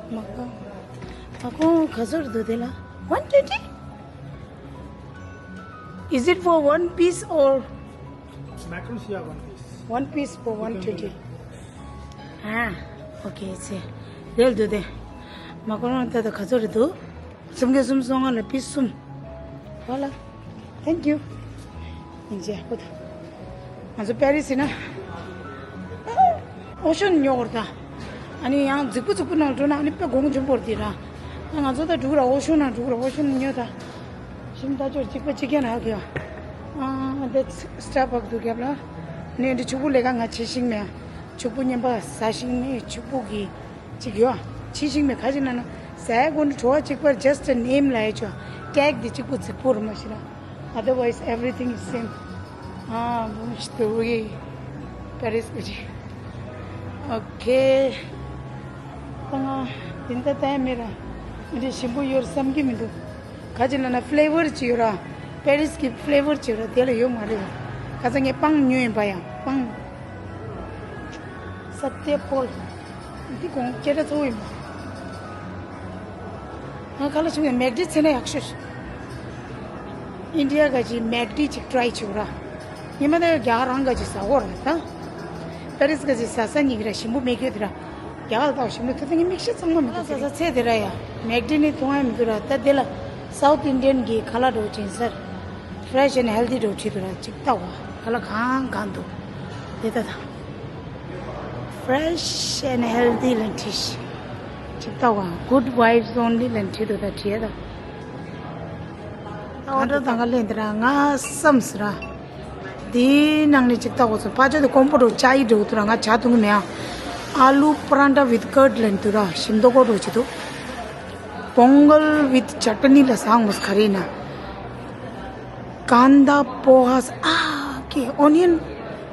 མ་གོ། མ་གོ་ག་ཚོད་འདུག་དེ་ལ། One twenty? Is it for one piece or? Macarons, yeah, one piece. One piece for one twenty. Ah, okay, it's here. དེ་ལ་འདུག་དེ། མ་གོ་རང་ད་ད་ག་ཚོད་རེད་འདུག་སུམ་བརྒྱ་སུམ་སོ་ལྔ་ལ་པི་སི་གསུམ། ཧོ་ལ། Thank you. ཡིན་ཅེ་ཧོ་ད། ང་ཚོ་པེ་རི་སི་ཡིན་ན། ཨོ་ཤན་ཉོ་བར་ད། ཨ་ནི་ཡང་རྫིག་པོ་རྫིག་པོ་ནང་འགྲོ་ན་ཨ་ནི་དཔེ་གོང་ཆེན་པོར་དེ་ར། ང་ཚོ་ད་འགྲུག་ར་ཨོ་ཤན་ན་འགྲུག་ར་ཨོ་ཤན་ཉོ་ད། ཤིང་ད་ཅོར་གཅིག་པ་གཅིག་རྐྱང་རག་གི་ཡ། ཨ་འདི་སི་ཊར་བྷག་སི་འདུག་རྒྱབ་ལ། ནས་འདི་ཕྱུག་པོ་ལས་ཀ་ང་བྱེད་ཤིང་མེད། ཕྱུག་པོ་མཉམ་པ་ཟ་ཤིང་མེད་ཕྱུག་པོ་གི། ཅིག་ཡོད། ཕྱི་ཤིང་མེད་ཁ་ཅིག་ན་ན། ཟས་གོ་ནི་བྲོ་བ་གཅིག་པར་just a name ལ་ཡ་ཆོ། ཀེག་འདི་གཅིག་པུ་རྫིག་པོ་རུ་མ་ཤི་ན། Otherwise everything is same. ཨ་བུམ་ཤི་ཏུ་ཝི། པེ་རི་སི་གི་ཅི། ཨོ་ཁེ། ད་ང་དེ་འདྲ་ད་མི་ར། མི་འདྲ་ཞིམ་པོ་ཡོད་བསམ་གི་མི་འདུག་ཁ་ཅིག་ལ་ན་ཕི་ལེ་ཝར་ཅིག་ཡོད་ར། པེ་རི་སི་གི་ཕི་ལེ་ཝར་ཅིག་ཡོད་ར་དེ་ལ་ཡོད་མ་རེད། ཁ་ཚ་ངས་སྤང་ཉོས་ཡིན་པ་ཡང་སྤང་། ས་ཏེ་ཕོལ། འདི་གོང་སྐད་གྲགས་ཚ་བོ་ཡིན་པ། ང་ཁ་ལ་ཞུགས་ནས་མེག་ཌི་ཚེ་ན་ཡག་ཤོས་ཤིག་ཨིན་ཌི་ཡ་ག་ཅིག་མེག་ཌི་ཅིག་ཊི་རའི་བྱེད་དགོས་ར། ཉི་མ་ད་རྒྱ་གར་རང་ག་ཅིག་ཟ་དགོས་ར་ད། པེ་རིས་ག་ཅིག་ཟ་ས་ཉིག་ར་ཞིམ་པོ་མེད་ཁྱོད་དེ་ར། རྒྱ་གར་ལ་ཞིམ་པོ་ཐུབ་ཐུབ་ངའི་མིག་ཤེས་གཙང་མ་མི་འདུག་ཟ་ས་ཚད་དེ་ར་ཡ། མེག་ཌི་ནི་འཐུང་ཡ་མི་འདུག་ར་ད་དེ་ལ། South Indian གི་ཁ་ལག་འགྲོ་ཅིང་ཟེར། Fresh and healthy འགྲོ་བྲིས་འདུག་ར་ཅིག་ལྟ་བ། ཁ་ལག་གང་གང་འདུག་དེ་ད་ད། Fresh and healthy ལན་བྲིས་ཤིག་ཅིག་ལྟ་བ། Good vibes only ལན་བྲིས་འདུག་ད་བྲིས་ད། ཨོ་ཌར་དང་ག་ལེན་དེ་ར་ང་བསམ་སི་ར། དེའི་ནང་ནས་ཅིག་ལྟ་དགོས་སོ། ཕ་ཆོས་དེ་ཀོང་པོ་འགྲོ་ཅ་ཡི་འགྲོ་འདུག་ར་ང་ཇ་འཐུང་གི་མེད་ཨ། Aloo paratha with curd ལེན་འདུག་ར་ཞིམ་མདོག་གོ་འགྲོ་བྱེད་འདུག Pongal with chutney ལ་བཟང་མོ་ག་རེ་ན། Kanda poha ཨ་ཀེ་ཨོ་ནི་ཡན་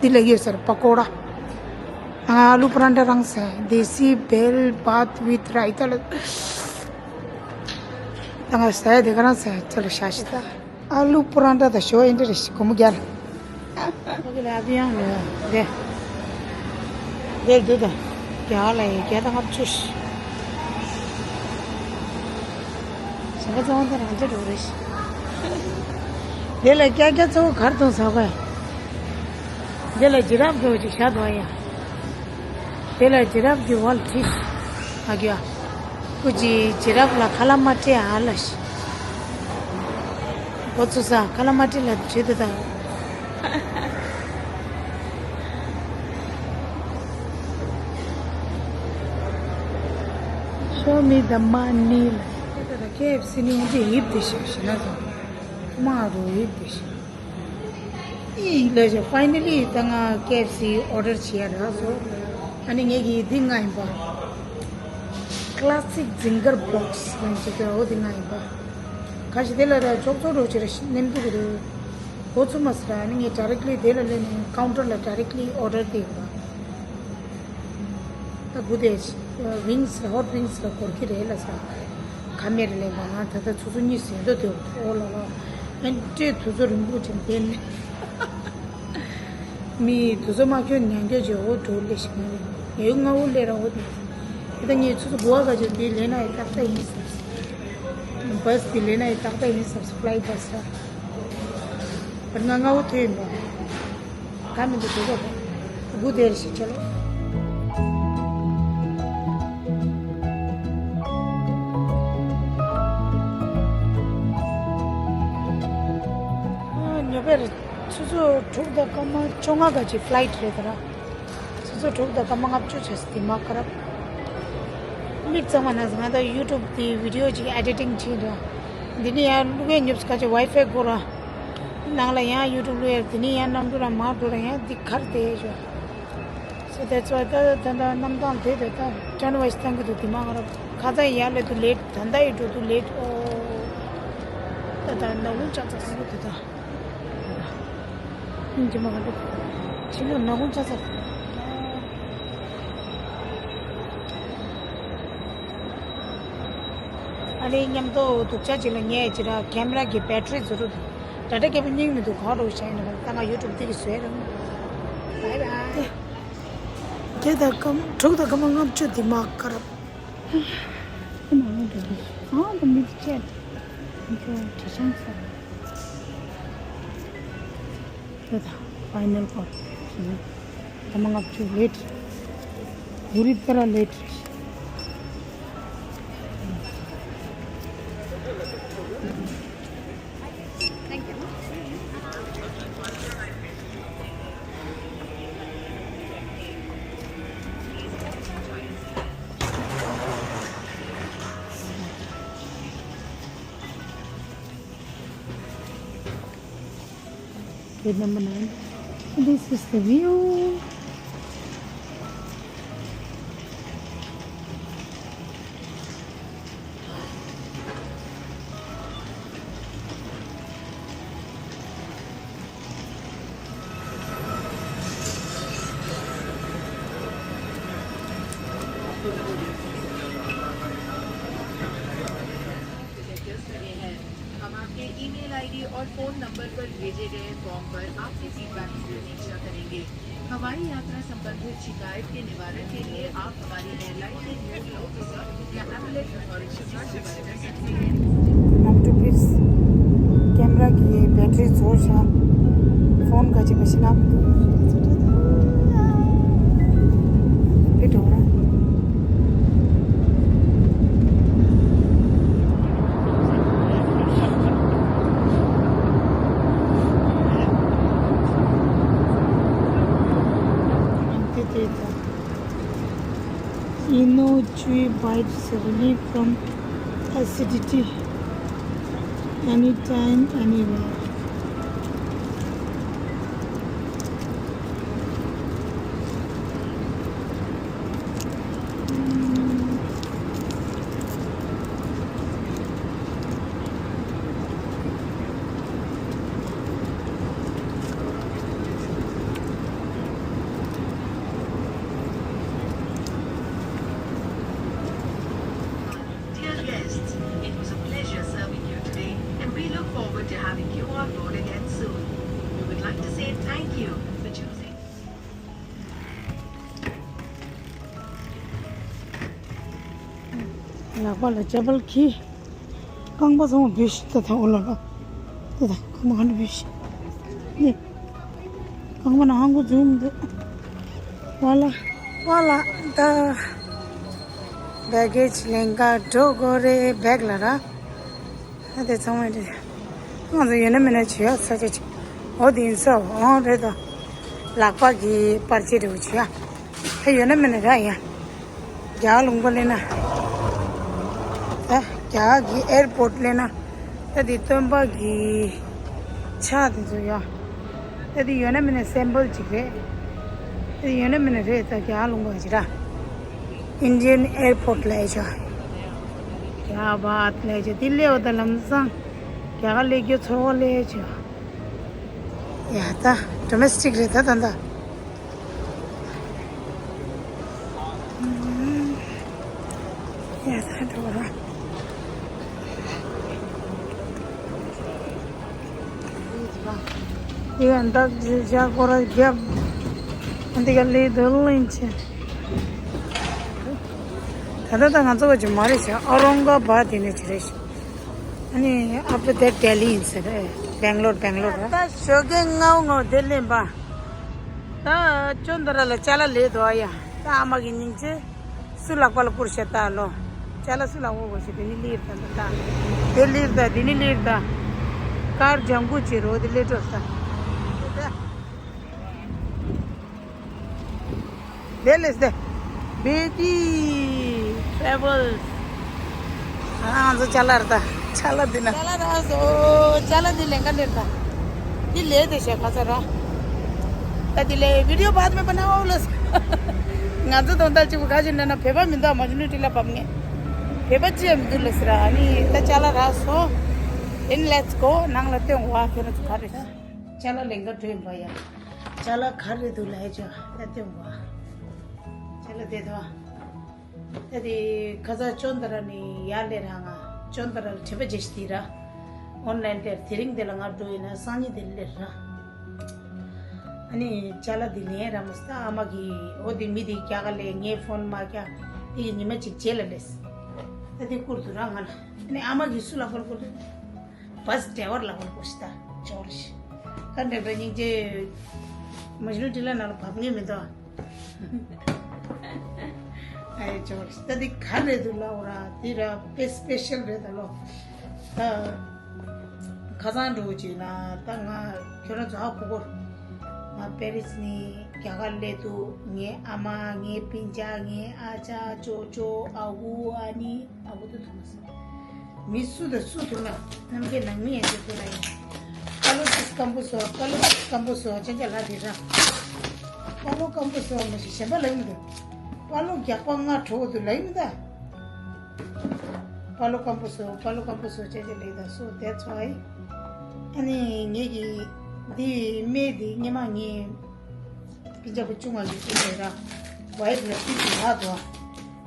འདི་ལ་ཡོད་ཟེར་པ་ཀོ་ཌ། ང་ཨ་ལུ་པ་རན་ཊ་རང་ཟེར། Desi bhel bhat with raita ལ། ད་ང་ཟེར་དེ་ག་རང་ཟེར་ཅ་ལ་ཤ་ཤི་ད། ཨ་ལུ་པ་རན་ཊ་དང་ཞོ་ཨིན་ཏྲེ་རེ་ཤི་སྒོར་མོ་བརྒྱ་ལ། ཨོ་ཁེ་ལ་ཨ་བི་ཡང་ལ་དེ། དེར་འདུག་ད། བརྒྱ་ལ་ཡི་བརྒྱ་དང་ལྔ་བཅུ་ཞིག་ཞིང་ཁ་གཙང་བོ་དེ་རང་ཅག་འགྲོ་རེད་ཤག་དེ་ལ་སྐྱ་སྐྱ་གཙོ་བོ་གར་གཏོང་ས་གོ་ཡ། དེ་ལ་ཇི་རབ་འགྲོ་ཅིག་བཞག་འདུག་ཡ། དེ་ལ་ཇི་རབ་ཀྱི་འོ་ལ་བྲིས་ཤག་ཨ་ཀྱ། ཀུ་ཅི་ཇི་རབ་ལ་ཁ་ལག་མ་སྤྲད་ཨ་ལ་ཤག་འགོ་ཚུགས་ས་ཁ་ལག་མ་སྤྲད་ལ་བྱེད་དུ་ད། Show me the money ལ། ད་ལྟ་ཀེ་ཨེཕ་སི་ནི་འདི་ཡིབ་དེ་ཤག་ཤི་ན་ད། མ་རུ་ཡིབ་དེ་ཤག་ཨི་ལ་ཤག Finally ད་ང་ཀེ་ཨེཕ་སི་ཨོ་ཌར་བྱེད་ཡ་རག་སོང་། ཨ་ནི་ངེད་ཀྱི་འདི་ང་ཡིན་པ། Classic Zinger Box ལ་ཅིག་ད་འོ་འདི་ང་ཡིན་པ། ཁ་ཤས་དེ་ལ་ར་ཅོག་ཙོ་རོ་ཅིག་ར་ཤི་ནེམ་འདུག་གི་རེད། འགོ་ཚུགས་མ་སི་ར་ཨ་ནི་ངས་ཌའི་རེག་ལི་དེ་ལ་སླེབས་ནས་ཀའུན་ཊར་ལ་ཌའི་རེག་ལི་ཨོ་ཌར་དེ་ཡིན་པ། ད་དགུ་དེ་ཝིང་སི་ཧོ་ཊི་ཝིང་སི་ལ་འགོར་གྱི་རེད་ལ་ས། ཁ་མེར་ལེན་པ་ང་ད་ལྟ་ཆུ་ཚོད་གཉིས་ཟིན་འགྲོ་དེ་འོ་ལ་ལ། ཨེ་འདྲས་དུས་ཚོད་རིང་པོ་ཅིག་བསྡད་ནས། མི་དུས་ཚོད་མ་འཁྱོལ་ཉན་འཁྱོལ་བྱས་འོ་འགྲོ་ལེ་ཞིག་ང་ལེ། ཡོད་ང་འོ་ལེ་ར་འོ་དེ། ད་ངས་ཆུ་ཚོད་དགུ་པ་ག་ཅིག་འདི་ལེན་ན་ཡི་ཏག་ཏག་ཡིན་བསམ། བྷ་སི་འདི་ལེན་ན་ཡི་ཏག་ཏག་ཡིན་བསམ་ཕ་ལའི་ཊི་བྷ་སི་ར། བར་ང་ང་འོ་ཐོས་ཡིན་པ། ག་མི་འདུག་དེ་གོ། སྒུག་བསྡད་ཤིག་ཆ་ལོ། ཨ་ཉོ་བེར་ཆུ་ཚོད་དྲུག་དང་སྐར་མ་བཅོ་ལྔ་ག་ཅིག་ཕ་ལའི་ཊི་རེད་ད་ར། ཆུ་ཚོད་དྲུག་དང་སྐར་མ་ལྔ་བཅུ་བྱས་སི་དེ་མ་ཀ་རབ། མིག་གཙང་མ་ན་ང་ད་ཡུ་ཊུབ་དེ་བི་ཌི་ཡོ་ཅིག་ཨེ་ཌི་ཊིང་བྱེད་འདྲ། འདི་ནི་ཡང་བླུག་ཡས་ཉོབ་སི་ཁ་ཆེ་ཝའི་ཕའི་དགོས་ར། ནང་ལ་ཡང་ཡུ་ཊུབ་བླུག་ཡས་དེ་ནི་ཡང་གནམ་གྲུ་ར་མ་འགྲོ་ར་ཡང་འདི་ཁར་དེ་ཡས་ཞོ། སོ་དེ་ཚོ་ད་ད་ད་གནམ་ཐང་དེ་དེ་ད་ཊན་ཝེ་སི་ཏང་གི་འདུག་དེ་མ་ང་ར་ཁ་ཚ་ཡ་ལེ་དུ་ལེ་ཊི་ད་ད་ཡི་འགྲོ་དུ་ལེ་ཊི་ཨོ། ད་ད་ན་ཝུན་ཅག་ཚ་སི་དེ་ད། ཁྱིམ་གྱི་མ་ག་འདུག་ཕྱི་ལོགས་ནག་ཁུང་ཆགས་ཚར། ཨ་ནི་མཉམ་དུ་སྡུག་ཅག་ཅིག་ལ་ཉལ་ཅི་ར་ཁེ་མ་ར་གི་བེ་ཊི་རི་ཟུར་རུ་འདུག་ཌ་ཊ་ཀེ་བལ་སྙིང་མི་འདུག་ག་རུ་བྱས་ནས་ད་ང་ཡུ་ཊུབ་འདི་གི་བཟོས་ར། བའི་བའི། བརྒྱད་དང་སྐར་མ་དྲུག་དང་སྐར་མ་ལྔ་བཅུ་འདི་མ་ཀ་རབ། ཁྱེད་མ་ང་འགྲོ་གི་ཨང་དང་མི་ཚེ་ཆད། མི་ཚེ་དྲི་ཆང་ཚ། ད་ད་ཕའི་ནལ་སྐོར། ད་མ་ལྔ་བཅུ་ལེ་ཊི། བུ་རི་ཏ་ར་ལེ་ཊི། Gate number nine. This is the view. हम आपके email ID और phone number पर भेजे गए फॉर्म पर आपके फीडबैक की प्रतीक्षा करेंगे। हवाई यात्रा संबंधित शिकायत के निवारण के लिए आप हमारी एयरलाइन के नियम ऑफिसर या एपलेट अथॉरिटी से संपर्क कर सकते हैं। Not to please camera. ཀ་གི་བེ་ཊི་རི་རྫོགས་ཤག་ཕོན་ག་ཅི་མ་ཤི་ན་མི་འདུག་དེ་འགྲོ་ར། དེ་དེ་དང་། Eno chew bites relief from acidity anytime, anywhere. Dear guests, it was a pleasure serving you today, and we look forward to having you on board again soon. We would like to say thank you for choosing. ལག་པ་ལ་ཅ་པལ་གྱིས། རྐང་པ་ཚང་མ་བུད་ཤག་ད་ད་འོ་ལ་ལ། ད་ད་རྐང་པ་ག་འདྲ་བུད་ཤག་ནི། རྐང་པ་ནང་ཧང་གོ་འཛུལ་མི་འདུག་ཝ་ལ། ཝ་ལ། ད་བེ་གེ་ཇི་ལེན་ག་འགྲོ་དགོས་རེད། བེག་ལ་ར། ད་དེ་ཚང་མ་རེད། ང་ཚོ་ཡོད་ན་མེད་ན་བྱེད་ཡག་ས་ཆ་ཆེ། འོ་དེ་ཡིན་ས་འོ་རེད་ད། ལག་པ་གི་པར་ཆས་འདྲ་བོ་བྱེད་ཡག་ད་ཡོད་ན་མེད་ན་ར་ཡ། རྒྱ་གར་ལུང་པ་སླེབས་ན། ད་རྒྱ་གར་གྱི་ཨེར་པོར་ཊི་སླེབས་ན། ད་དེ་སྟོན་པ་གི་ཕྱག་དེ་ཚོ་ཡོད། ད་དེ་ཡོད་ན་མེད་ན་སིམ་བོལ་ཅིག་རེད། ད་དེ་ཡོད་ན་མེད་ན་རེད། ད་རྒྱ་གར་ལུང་པ་ཅིག་ར། Indian airport ལབ་ཡག་ཅིག་ཡོད། ཀྱ་བཱད་ལབ་ཡག་ཅིག་དེ་སླེབས་པ་དང་ལམ་སང་རྒྱ་གར་སླེབས་རྒྱུ་ཚོར་བ་སླེབས་ཡག་ཅིག་ཡོད། ཡ་ད་ཌོ་མེ་སི་ཊིག་རེད་ད་ད་ད། ཡ་ད་འགྲོ་ར། ཡ་ད་ཇ་ཇ་ཀོ་ར་རྒྱབ། འདི་ག་ལི་དུ་ལིན་ཆེ། ད་ད་ད་ང་ཚོ་བ་ཅི་མ་རེད་ཤག་ཨོ་རོང་ག་བ་དེ་ནས་ཅི་རེད་ཤག་ཨ་ནི་after that Delhi ཡིན་ཟེར། བེང་ལོར་བེང་ལོར་ར། ད་ཞོགས་ཀས་སྔ་བོ་ངོ་དེ་ལེན་པ། ད་ཅོ་འདི་ར་ལ་ཅ་ལག་ལས་དོ་ཨ་ཡ། ད་ཨ་མ་གི་སྙིང་རྗེ། སུ་ལག་པ་ལ་བསྐུར་ཤེས་ད་ལོ། ཅ་ལག་སུ་ལག་པ་བསྐུར་ཤེས་དེ་ནི་ལིར་ད་ད་ད། དེ་ལིར་ད་དེ་ནི་ལིར་ད། ཀར་ལྗང་གུ་བྱེད་རོགས་དེ་ལས་འགྲོ་ས། དེ་ལས་དེ། བེ་ཏི་ཊེ་རེ་ཝལ། ང་ཚོ་ཅ་ལག་རེད་ད། ཅ་ལག་འདི་ན། ཅ་ལག་རག་སོང་། ཅ་ལག་འདི་ལེན་ག་ལེར་ད། འདི་ལས་དེ་བྱས་ག་ཚོད་ར། ད་འདི་ལས་བི་ཌི་ཡོ་བར་མེད་པ་ན་ཨོ་ལོས། ང་ཚོ་དོན་དག་གཅིག་པུ་ག་ཞིག་ན་ན་བོད་པ་མི་འདུག་མ་ཇུ་ནི་ཊི་ལ་བབས་ངེས། བོད་པ་ཅི་ཡང་མི་འདུག་ལོས་ར། ཨ་ནི་ད་ཅ་ལག་རག་སོང་། ཨིན་ལེ་ཊི་སི་གོ་ནང་ལ་སྟོན་བ་ཁྱོད་རང་ཚོ་ག་རེ། ཅ་ལག་ལེན་ག་འགྲོ་ཡིན་པ་ཡ། ཅ་ལག་ག་རེ་འདུག་ལས་ཅོ་ད་སྟོན་བ། ཅ་ལག་དེ་དོ། ད་དེ་ཁ་ཚ་ཅོན་ཏ་ར་ནི་ཡར་སླེབས་ར་ང་ཅོན་ཏ་ར་ལ་དྲི་བ་བྱེད་ཤི་དེ་ར། ཨོན་ལན་དེར་དེ་རིང་དེ་ལ་ང་འགྲོ་ཡིན་ན་སང་ཉིན་དེ་སླེབས་ར། ཨ་ནི་ཅ་ལག་དེ་ལེན་ར་མོ་སྟ་ཨ་མ་གི་འོ་དེ་མི་དེ་རྒྱ་གར་ལས་ངའི་ཕོན་མ་རྒྱག་དེ་གི་ཉི་མ་གཅིག་རྗེས་ལ་སླེབས། ད་དེ་བསྐུར་དུ་ར་ང་ལ་ཨ་ནི་ཨ་མ་གི་སུ་ལ་བསྐུར་བསྐུར་དུ། བཱས་ཌ་རའི་ཝར་ལ་བསྐུར་བསྐུར་ཤི་ད་ཅོར་ཤི། ཀ་འདྲ་འདྲ་སྙིང་རྗེ། མ་ཇུ་ནི་ཊི་ལ་ནང་ལ་བབས་ངེས་མི་འདུག་ཨ་ཡེ་ཅོག་ད་འདི་ག་རེད་འདུག་ལབ་ར། འདི་ར་དཔེ་སི་པེ་ཤལ་རེད་ད་ལོ། ད་ཁ་སང་འགྲོ་བྱས་ན་ད་ང་ཁྱོད་རང་ཚོ་ཧ་གོ་གོ། ང་པེ་རི་སི་ནས་རྒྱ་གར་སླེབས་འདུག་ངའི་ཨ་མ་ངའི་སྤུན་ཀྱག་ངའི་ཨ་ཅག་ཅོ་ཅོ་ཨ་ཁུ་ཨ་ནི་ཨ་ཁུ་ད་ཐུག་མ་སོང་། མི་སུ་དང་སུ་ཐུག་ན་ནམ་མཁའི་ནང་མི་ཡང་ཅིག་ཐུག་ན་ཡིན། པ་ལོ་ཏིས་སྐམ་པོ་བཟོ། པ་ལོ་ཏིས་སྐམ་པོ་བཟོ་ཅན་ཅ་ལག་དེ་ར། པ་ལོ་སྐམ་པོ་བཟོ་མ་ཞིག་གཞན་པ་ལ་ཡིན་དུ། པ་ལོ་རྒྱག་པ་ལྔ་གྲོགས་དུ་ལ་ཡིན་ད། པ་ལོ་སྐམ་པོ་བཟོ། པ་ལོ་སྐམ་པོ་བཟོ་ཅན་ཅ་ལག་ད་སོ་དེ་ཚོ་ཨི། ཨ་ནི་ངེད་ཀྱི་འདི་སྨན་འདི་སྔོན་མ་ངས། སྤུན་ཀྱག་པོ་ཆུང་བ་ཞིག་ཐུག་ནས་ར། ཝའི་ཕི་ལ་ཏིས་ལྷག་འདུག་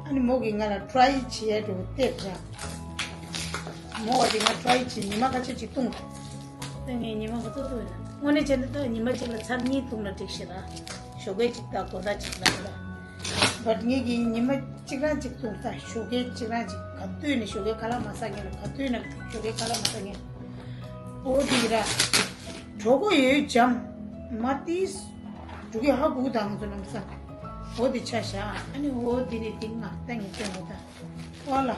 ཨ་ནི་མོ་གིས་ང་ལ་ཊི་རའི་བྱེད་ཡས་འགྲོ་སྟེར་ར། མོ་བ་དེ་ང་ཊི་རའི་བྱེད་ཉི་མ་ཁ་ཤས་ཅིག་བཏུང་། ད་ངས་ཉི་མ་ག་ཚོད་བཏུང་ཡོད་ན། དངོས་གནས་བྱས་ན་ད་ཉི་མ་གཅིག་ལ་ཚར་གཉིས་བཏུང་ན་འགྲིག་ཤི་ར། ཞོགས་ཀས་གཅིག་དང་དགོང་དག་གཅིག་ལ་ར། བཊ་ངས་ཀྱིས་ཉི་མ་གཅིག་རང་གཅིག་བཏུང་ད་ཞོགས་ཀས་གཅིག་རང་གཅིག་ག་དུས་ནས་ཞོགས་ཀས་ཁ་ལག་མ་ཟ་ངེས་ལ་ག་དུས་ནས་ཞོགས་ཀས་ཁ་ལག་མ་ཟ་ངེས། འོ་དེ་ར། གྲོགས་པོ་ཡོད་འཇམ། མ་ཏིས། འགྲོ་གི་ཧ་གོ་དང་ཚོ་ལམ་ས། འོ་དེ་ཆ་བཞག་ཨ་ནི་འོ་དེ་རེད་དེ་ང་ལྟ་ངེས་ལྟ་འོ་ད། ཨོ་ལ།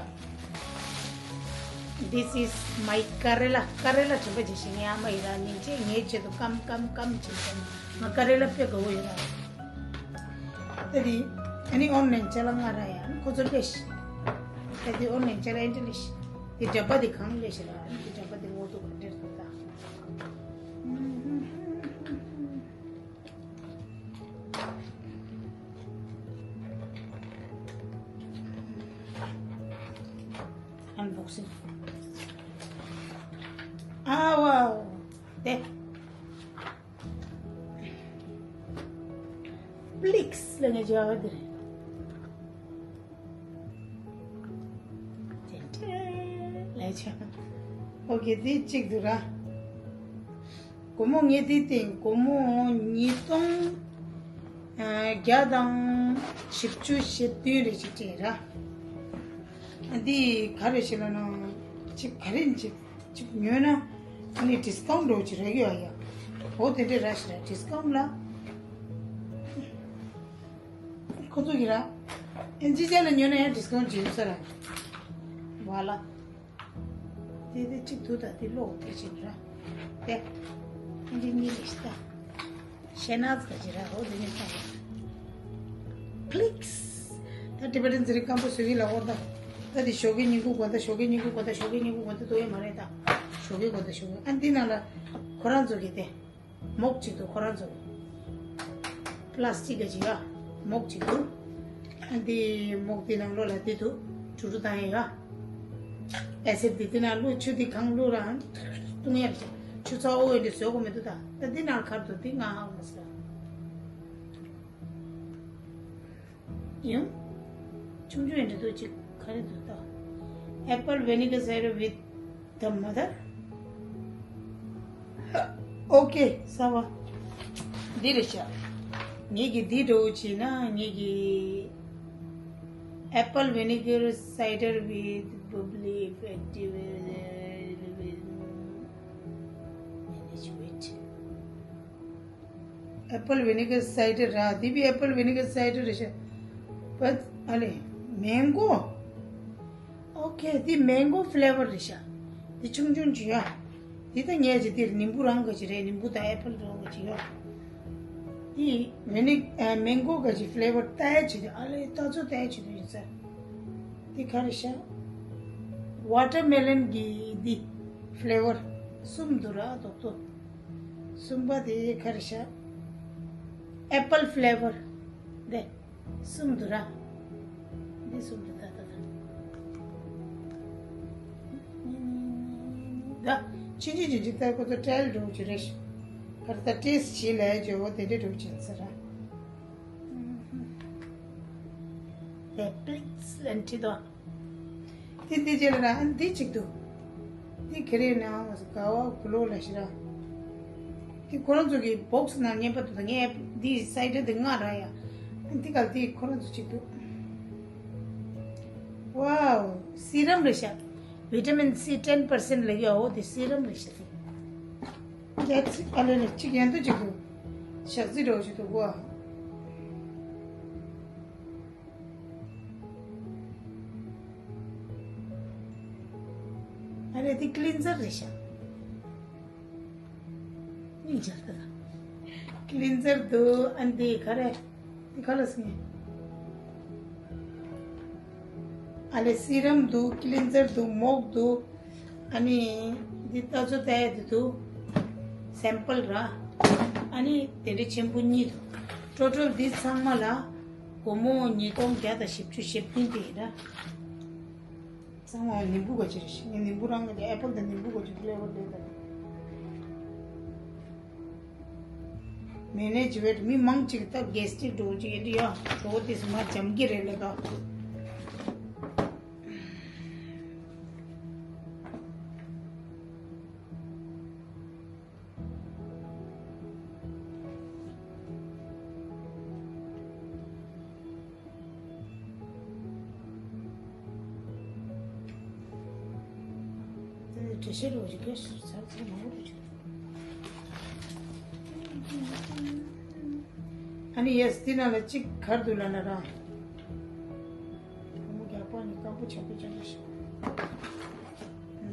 This is my Karela. Karela དྲན་པ་ཇི་ཞིག་ངའི་ཨ་མ་ཡི་ར་ཉིན་ཅེ་ངའི་ཆེད་དུ་ཀམ་ཀམ་ཀམ་ཅིག་ཀམ། ང་Karela དཔེ་དགའ་བོ་ཡོད་ར། ད་དེ་ཨ་ནི་ཨོན་ལན་ཅ་ལ་ང་ར་ཡ་ཁོ་ཚོ་ལས་ཤི། ད་དེ་ཨོན་ལན་ཅ་ལ་ཨེན་ཏི་ལས་ཤི། དེ་འདྲ་པ་དེ་གང་ལས་ཤི་ར་ཨ་ནི་དེ་འདྲ་པ་དེ་ངོ་ཐུག་ག་འདྲེར་ཐུག་ད། Unboxing. ཨ་ཝའོ། དེ། པླིགས་ལ་ངས་བྱ་བ་དེ་རེད། ཏན་ཏན་ལས་བྱ། ཨོ་ཀེ་དེ་གཅིག་འདུག་ར། སྒོར་མོ་ངས་དེ་སྟེང་སྒོར་མོ་ཉིས་སྟོང་བརྒྱ་དང་བཞི་བཅུ་ཞེ་བདུན་རེ་ཞིག་སྤྲད་ར། འདི་ག་རེ་ཞིག་ལ་ན་ཅིག་ག་རེ་ཅིག་ཅིག་ཉོས་ན་ཨ་ནི་ཌིས་ཀའུན་ཊི་འགྲོ་ཅིག་རག་ཡོད་ཨ་ཡ། འོ་དེ་འདྲས་ར་ཞིག་ར་ཌིས་ཀའུན་ཊི་ལ། ཁོ་ཚོ་གི་ར། ཨེན་ཅི་ཅན་ལ་ཉོས་ན་ཡང་ཌིས་ཀའུན་ཊི་ཅིག་ཡོད་ས་ར། བ་ལ། དེ་དེ་གཅིག་ཏུ་ད་དེ་ལོག་དེ་ཅིག་ར། དེ། འདི་གཉིས་ལས་ཤི་ད། ཤེ་ན་ཙི་ད་ཅི་ར་ཧོ་དེ་ནི་ད། པླིགས། ད་ཊི་བེ་ཊན་ཟེར་རི་སྐམ་པོ་བཟོ་གི་ལ་ཧོར་ད། ད་དེ་ཞོགས་ཀའི་ཉིན་གུང་དགོན་ད་ཞོགས་ཀའི་ཉིན་གུང་དགོན་ད་ཞོགས་ཀའི་ཉིན་གུང་དགོན་ད་དོ་ཡོད་མ་རེད་ད། ཞོགས་ཀའི་དགོན་ད་ཞོགས་ཀའི་ཨ་འདི་ནང་ལ་ཁོ་རང་ཚོ་གི་དེ། མོག་ཅིག་ཏུ་ཁོ་རང་ཚོ། པ་ལ་སི་ཊིག་གི་ཅིག་ཡ། མོག་ཅིག་ཏུ། ཨ་འདི་མོག་འདི་ནང་ལོགས་ལ་འདི་དུ་གྲུ་གྲུ་བཏང་ཡ་ཡ། ཨེ་སིད་འདི་འདི་ནང་བླུགས་ཆུ་འདི་གང་བླུགས་རང་བཏུང་ཡ་རེད། ཆུ་ཚ་བོ་འོན་ཏེ་བཟོ་དགོས་མི་འདུག་ད། ད་འདི་ནང་ཁར་དུ་འདི་ང་ཧ་གོ་མ་སོང་། ཡང་། ཆུང་ཆུང་ཡིན་འདྲ་འདུག་ཅིག་ག་རེ་འདུག་ད། Apple vinegar cider with the mother. Okay, གསར་བ། འདི་རེད་ཤག་ངེད་ཀྱི་འདི་འདྲ་བོ་བྱས་ན་ངེད་ཀྱི། Apple vinegar cider with bubbly effective. Manage weight. Apple vinegar cider ར། འདི་བི་apple vinegar cider རེད་ཤག་པ་ཨ་ལེ། མེང་གོ། ཨོ་ཁེ། འདི་མེང་གོ་ཕི་ལེ་ཝར་རེད་ཤག་འདི་ཆུང་ཆུང་ཅིག་ཡ། འདི་ད་ངས་ཅིག་འདིར་ནིམ་བུ་རང་གི་ཅིག་རེད། ནིམ་བུ་དང་ཨེ་པལ་རང་གི་ཅིག་ཡ། འདི་ཝེ་ནི་ཨ་མེང་གོ་གི་ཅིག་ཕི་ལེ་ཝར་ལྟ་ཡ་ཅིག་རེད། ཨ་ལེ་ལྟ་ཚོ་ལྟ་ཡ་ཅིག་རེད་ཡིན་ས། འདི་ག་རེད་ཤག་ཝ་ཊར་མེ་ལོན་གི་འདི་ཕི་ལེ་ཝར་གསུམ་འདུག་ར་རྡོག་རྡོག་གསུམ་པ་དེ་ག་རེ་ཤག་ཨེ་པལ་ཕི་ལེ་ཝར་འདི་གསུམ་འདུག་ར། འདི་གསུམ་འདུག་ད་ད་ད། ད་ཕྱིན་ཅི་ཕྱིན་ཅི་ལྟར་ཁོ་ཚོ་ཊ་ཡལ་འགྲོ་གི་རེད། ག་རེ་ད་ཊེ་སི་ཊི་བྱེད་ལས་བྱོས་འོ་དེ་འདྲ་འགྲོ་གི་ཟེར་ར། ལེ་པི་ལིགས་ལན་ཁྲི་དོ། དེ་འདི་རྗེས་ལ་ཨ་འདི་གཅིག་འདུག་འདི་ཁེ་རེ་ན་ག་བ་གུ་ལོ་ལ་ཤི་ར། འདི་ཁོ་རང་ཚོ་གི་བོག་སི་ནང་ཉན་པ་འདུག་ད་ངས་འདི་སའི་ཌི་འདི་ང་ར་ཡ། འདི་ག་འདི་ཁོ་རང་ཚོ་གཅིག་འདུག་ཝའོ། སི་རམ་རེད་ཤག་བི་ཊ་མིན་སི་ཊེན་པར་སེན་ཊི་ལ་ཡོད་འོ་དེ་སི་རམ་རེད་ཤག་དེ། ཡ་ཚིག་ཨ་ལེ་ལེ་གཅིག་ཡན་དུ་གཅིག་འདུག་ཞག་རྩི་འགྲོ་ཞིག་འདུག་གོ། ཨ་ལེ་དེ་ཀི་ལིན་ཛར་རེད་ཤག་སྙིང་རྗེ་ད། ཀི་ལིན་ཛར་འདུག་ཨ་འདི་ག་རེ། འདི་ག་ལ་སྙིང་། ཨ་ལེ་སི་རམ་འདུག་ཀི་ལིན་ཛར་འདུག་མོག་འདུག་ཨ་ནི་འདི་ལྟ་ཚོ་ལྟ་ཡ་འདི་འདུག་སེམ་པལ་ར། ཨ་ནི་དེ་འདྲའི་ཆེན་པོ་གཉིས་འདུག་ཊོ་ཊལ་འདི་ཚང་མ་ལ་སྒོར་མོ་ཉིས་སྟོང་བརྒྱ་དང་བཞི་བཅུ་ཞེ་བདུན་དེ་ཡིན་ན། ཚང་མ་ནིམ་བུ་ག་ཅི་རེད་ཤི། ངས་ནིམ་བུ་རང་གི་ཨེ་པལ་དང་ནིམ་བུ་ག་ཅི་ཕི་ལེ་ཝར་ལས་དང་། མེ་ནེ་ཇི་བེད་མི་མང་ཅིག་ད་གེ་སི་ཊིག་འགྲོ་ཅིག་ཡིན་ཡ། འགྲོ་དེ་སུ་མ་འཇམ་གི་རེད་ལ་ད། ཞེ་ཤེས་རོ་ཞིག་གས་ཚར་ཚར་མང་པོ་འདུག་ཅིག་ཨ་ནི་ཡེས་འདི་ནང་ལ་གཅིག་གར་འདུག་ལབ་ན་ར། བུ་མོ་རྒྱག་པ་ནི་སྐམ་པོ་ཆགས་པོ་ཆགས་པོ་ཞིག་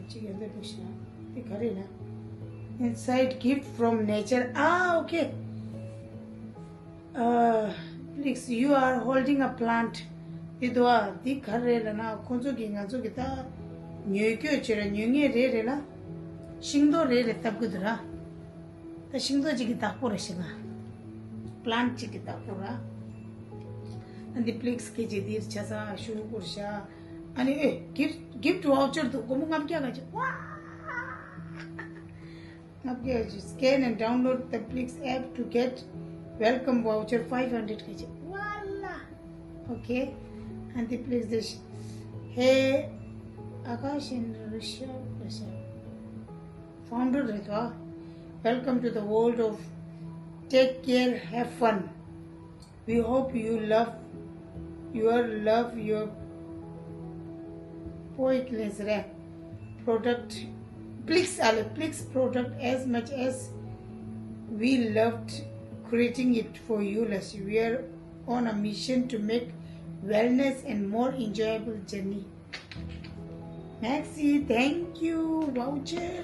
གཅིག་ཡོད་འདོད་འདུག་ཤག་འདི་ག་རེ་ཡིན་ན། Inside gift from nature. Ah, okay. Uh, please, you are holding a plant. འདི་འདུག་ཨ། འདི་ག་རེ་རེད་ལབ་ན་ཁོང་ཚོ་གིས་ང་ཚོ་གི་ད་ཉོས་སྐྱོ་བྱེད་ར་ཉོ་མཁན་རེ་རེ་ལ་ཤིང་ཏོག་རེ་རེ་བཏབ་གི་འདུག་ར། ད་ཤིང་ཏོག་ཅིག་གི་བདག་པོ་ར་ཤིང་ང་plant་ཅིག་གི་བདག་པོ་ར། ཨ་འདི་Plix་སྐད་ཆ་འདིར་ཆ་ཚང་ཞུ་དགོས་ཤག་ཨ་ནི་ཨེ་gift gift voucher་འདུག་སྒོར་མོ་ལྔ་བརྒྱ་ག་ཅིག་ཝ། Scan and download the Plix app to get welcome voucher five hundred. Voila. Okay. And the Plix dish. Hey, Akash and Rishabh, Rishabh. Founder Ritva. Welcome to the world of take care, have fun. We hope you love your love your poetness re product Plix ale Plix product as much as we loved creating it for you. Lasi, we are on a mission to make wellness and more enjoyable journey. Maxi, thank you. Voucher.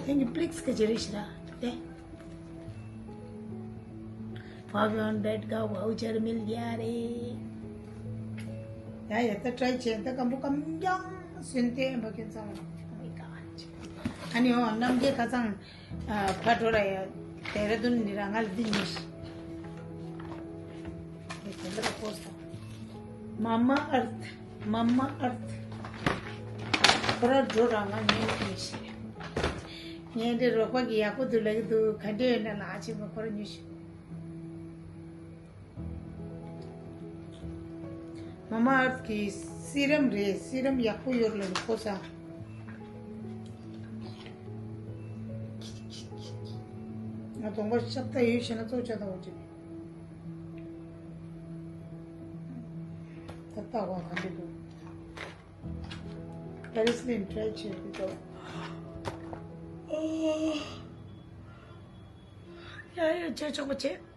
Thank you. Plix ka jere shira. Te. Five hundred का voucher मिल गया रे। ཡ་ཡ་ད་try་བྱས་ད་སྐམ་པོ་སྐམ་རྐྱང་སུན་ཏེ་འབའ་ཁྱོད་ཚང་མ། Oh my god. ཨ་ནི་འོ་རྣམ་རྒྱལ་ཁ་སང་ཕ་འགྲོ་ར་ཡ་ལྡེ་ར་ལྡུན་ནི་ར་ང་ལ་འདི་ཉིས་ཤིག་དེ་འདྲ་པོ་སོང་། Mama Earth, Mama Earth. ཁོ་ར་འགྲོ་ར་ང་ཉན་གི་མི་ཤེས། ངས་འདི་རོགས་པ་གི་ཡག་པོ་འདུག་ལབ་གི་འདུག་ག་འདྲ་ཡོད་ན་ལགས་ཅེས་པ་ཁོ་ར་ཉོས་ཤིག Mama Earth་གི་serum་རེད། serum་ཡག་པོ་ཡོད་ལབ་ཁོ་ས། ང་གདོང་པ་ཤ་སྟག་ཡོད་ཤེས་ན་གཙོ་ཆགས་ད་འོ་ཅིག་ད་ལྟ་བ་ག་འདྲ་འདུག Vaseline་try་བྱེད་དུས་ད། ཡ་ཡ་བྱེད་ཆོག་པ་བྱེད།